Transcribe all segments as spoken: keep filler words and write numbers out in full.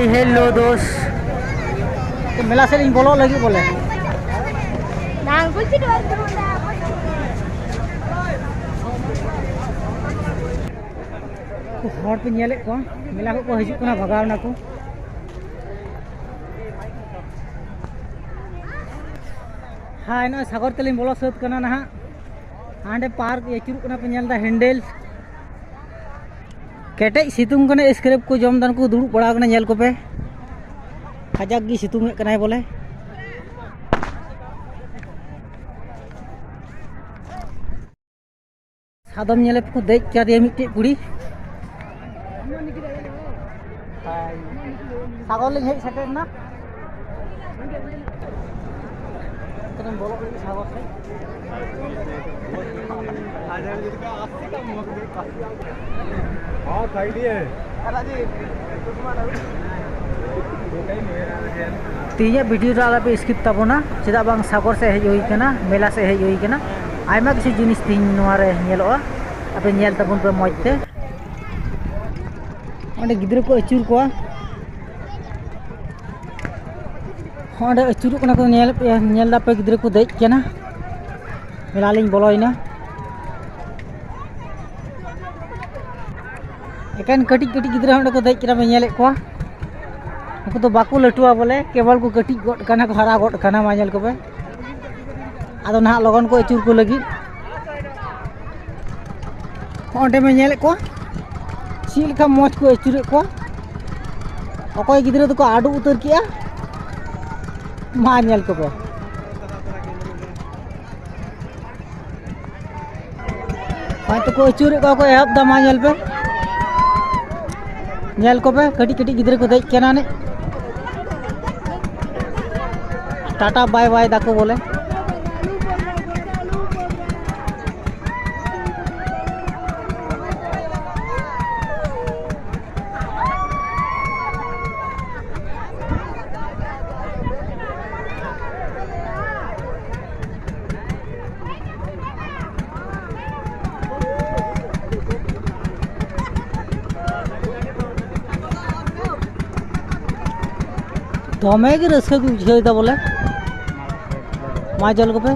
Hello ᱫᱳᱥ, ᱢᱮᱞᱟ ᱥᱮᱫ ᱤᱧ ᱵᱚᱞᱚᱜ ᱞᱟᱹᱜᱤᱫ ᱵᱚᱞᱮ᱾ ᱦᱚᱲ ᱯᱮ ᱧᱮᱞᱮᱫ ᱠᱚᱣᱟ, ᱢᱮᱞᱟ ᱠᱷᱚᱱ ᱠᱚ ᱦᱤᱡᱩᱜ ᱠᱟᱱᱟ, ᱵᱷᱟᱜᱟᱣ ᱱᱟᱠᱚ᱾ ᱦᱟᱭ, ᱱᱚᱜᱼᱚᱭ ᱥᱟᱜᱚᱨ ᱛᱮᱞᱤᱧ ᱵᱚᱞᱚ ᱥᱟᱹᱛ ᱠᱟᱱᱟ ᱱᱟᱦᱟᱜ᱾ ᱦᱟᱸᱰᱮ ᱯᱟᱨᱠ ᱟᱹᱪᱩᱨᱚᱜ ᱠᱟᱱᱟ ᱯᱮ, ᱧᱮᱞ ᱮᱫᱟ ᱦᱮᱱᱰᱮᱞ᱾ ᱠᱮᱴᱮᱡ ᱥᱤᱛᱩᱝ ᱠᱟᱱᱟ, ᱥᱠᱨᱮᱯ ᱠᱚ ᱡᱚᱢ ᱫᱟ, ᱱᱩᱠᱩ ᱫᱩᱲᱩᱵ ᱵᱟᱲᱟ ᱠᱟᱱᱟ, ᱧᱮᱞ ᱠᱚᱯᱮ᱾ ᱠᱟᱡᱟᱠ ᱜᱮ ᱥᱤᱛᱩᱝ ᱮᱫ ᱠᱟᱱᱟᱭ ᱵᱚᱞᱮ᱾ ᱥᱟᱫᱚᱢ ᱧᱮᱞᱮ ᱛᱮᱠᱚ ᱫᱮᱡ ᱠᱟᱫᱮᱭᱟ ᱢᱤᱫᱴᱮᱡ ᱠᱩᱲᱤ᱾ ᱥᱟᱜᱚᱨ ᱞᱤᱧ ᱦᱮᱡ ᱥᱮᱴᱮᱨ ᱮᱱᱟ᱾ ᱵᱚᱞᱚᱜ ᱞᱟᱹᱜᱤᱫ ᱥᱟᱜᱚᱨ ᱥᱮᱫ᱾ ᱛᱮᱦᱮᱧᱟᱜ ᱵᱷᱤᱰᱤᱭᱳ ᱫᱚ ᱟᱞᱚᱯᱮ ᱥᱠᱤᱯ ᱛᱟᱵᱚᱱᱟ, ᱪᱮᱫᱟᱜ ᱵᱟᱝ ᱥᱟᱜᱚᱨ ᱥᱮᱫ ᱦᱮᱡ ᱦᱩᱭ ᱠᱟᱱᱟ, ᱢᱮᱞᱟ ᱥᱮᱫ ᱦᱮᱡ ᱦᱩᱭ ᱠᱟᱱᱟ᱾ ᱟᱭᱢᱟ ᱠᱤᱪᱷᱩ ᱡᱤᱱᱤᱥ ᱛᱮᱦᱮᱧ ᱱᱚᱣᱟ ᱨᱮ ᱧᱮᱞᱚᱜᱼᱟ, ᱟᱯᱮ ᱧᱮᱞ ᱛᱟᱵᱚᱱ ᱯᱮ ᱢᱚᱡᱽ ᱛᱮ᱾ ᱚᱸᱰᱮ ᱜᱤᱫᱽᱨᱟᱹ ᱠᱚ ᱟᱹᱪᱩᱨ ᱠᱚᱣᱟ, ᱚᱸᱰᱮ ᱟᱹᱪᱩᱨᱚᱜ ᱠᱟᱱᱟ ᱠᱚ, ᱧᱮᱞ ᱯᱮ, ᱧᱮᱞ ᱫᱟᱯᱮ ᱜᱤᱫᱽᱨᱟᱹ ᱠᱚ ᱫᱮᱡ ᱠᱟᱱᱟ, ᱢᱮᱞᱟ ᱞᱤᱧ ᱵᱚᱞᱚᱭᱮᱱᱟ᱾ ᱮᱠᱮᱱ ᱠᱟᱹᱴᱤᱡ ᱠᱟᱹᱴᱤᱡ ᱜᱤᱫᱽᱨᱟᱹ ᱚᱸᱰᱮ ᱠᱚ ᱫᱮᱡ ᱠᱟᱱᱟ, ᱯᱮ ᱧᱮᱞᱮᱫ ᱠᱚᱣᱟ᱾ ᱩᱱᱠᱩ ᱫᱚ ᱵᱟᱠᱚ ᱞᱟᱹᱴᱩᱣᱟ ᱵᱚᱞᱮ, ᱠᱮᱵᱚᱞ ᱠᱚ ᱠᱟᱹᱴᱤᱡ ᱜᱚᱫ ᱠᱟᱱᱟ, ᱠᱚ ᱦᱟᱨᱟ ᱜᱚᱫ ᱠᱟᱱᱟ᱾ ᱢᱟ ᱧᱮᱞ ᱠᱚᱯᱮ, ᱟᱫᱚ ᱱᱟᱦᱟᱜ ᱞᱚᱜᱚᱱ ᱠᱚ ᱟᱹᱪᱩᱨ ᱠᱚ ᱞᱟᱹᱜᱤᱫ᱾ ᱚᱸᱰᱮ ᱯᱮ ᱧᱮᱞᱮᱫ ᱠᱚᱣᱟ ᱪᱮᱫ ᱞᱮᱠᱟ ᱢᱚᱡᱽ ᱠᱚ ᱟᱹᱪᱩᱨᱮᱫ ᱠᱚᱣᱟ᱾ ᱚᱠᱚᱭ ᱜᱤᱫᱽᱨᱟᱹ ᱫᱚᱠᱚ ᱟᱹᱰᱩ ᱩᱛᱟᱹᱨ ᱠᱮᱜᱼᱟ, ᱢᱟ ᱧᱮᱞ ᱠᱚᱯᱮ᱾ ᱦᱚᱭᱛᱳ ᱠᱚ ᱟᱹᱪᱩᱨᱮᱫ ᱠᱚᱣᱟ ᱠᱚ, ᱮᱦᱚᱵ ᱫᱟ, ᱢᱟ ᱧᱮᱞ ᱯᱮ, ᱧᱮᱞ ᱠᱚᱯᱮ, ᱠᱟᱹᱴᱤᱡ ᱠᱟᱹᱴᱤᱡ ᱜᱤᱫᱽᱨᱟᱹ ᱠᱚ ᱫᱮᱡ ᱠᱟᱱᱟ ᱱᱤᱡ, ᱴᱟᱴᱟ ᱵᱟᱭ ᱵᱟᱭ ᱫᱟᱠᱚ ᱵᱚᱞᱮ᱾ ᱫᱚᱢᱮ ᱜᱮ ᱨᱟᱹᱥᱠᱟᱹ ᱠᱚ ᱵᱩᱡᱷᱟᱹᱣ ᱮᱫᱟ ᱵᱚᱞᱮ᱾ ᱢᱟ ᱧᱮᱞ ᱠᱚᱯᱮ,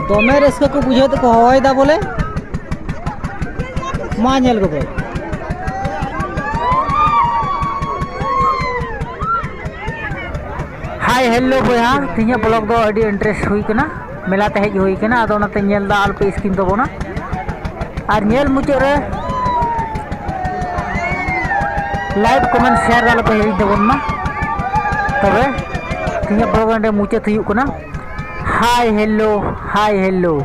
ᱫᱚᱢᱮ ᱨᱟᱹᱥᱠᱟᱹ ᱠᱚ ᱵᱩᱡᱷᱟᱹᱣ ᱛᱮᱠᱚ ᱦᱚᱦᱚᱭᱮᱫᱟ ᱵᱚᱞᱮ᱾ ᱢᱟ ᱧᱮᱞ ᱠᱚᱯᱮ᱾ ᱦᱟᱭ ᱦᱮᱞᱳ ᱵᱚᱭᱦᱟ, ᱛᱮᱦᱮᱧᱟᱜ ᱵᱞᱚᱜ ᱫᱚ ᱟᱹᱰᱤ ᱤᱱᱴᱟᱨᱮᱥᱴ ᱦᱩᱭ ᱠᱟᱱᱟ, ᱢᱮᱞᱟ ᱛᱮ ᱦᱮᱡ ᱦᱩᱭ ᱠᱟᱱᱟ, ᱟᱫᱚ ᱚᱱᱟᱛᱮ ᱧᱮᱞ ᱫᱟ ᱟᱞᱚᱯᱮ ᱥᱠᱤᱯ ᱛᱟᱵᱚᱱᱟ᱾ ᱟᱨ ᱧᱮᱞ ᱢᱩᱪᱟᱹᱫ ᱨᱮ ᱞᱟᱭᱤᱠ, ᱠᱚᱢᱮᱱᱴ, ᱥᱮᱭᱟᱨ ᱟᱞᱚᱯᱮ ᱦᱤᱲᱤᱧ ᱛᱟᱵᱚᱱ ᱢᱟ᱾ ᱛᱚᱵᱮ ᱛᱮᱦᱮᱧᱟᱜ ᱵᱞᱚᱜ ᱚᱸᱰᱮ ᱢᱩᱪᱟᱹᱫ ᱦᱩᱭᱩᱜ ᱠᱟᱱᱟ᱾ Hi hello, hi hello.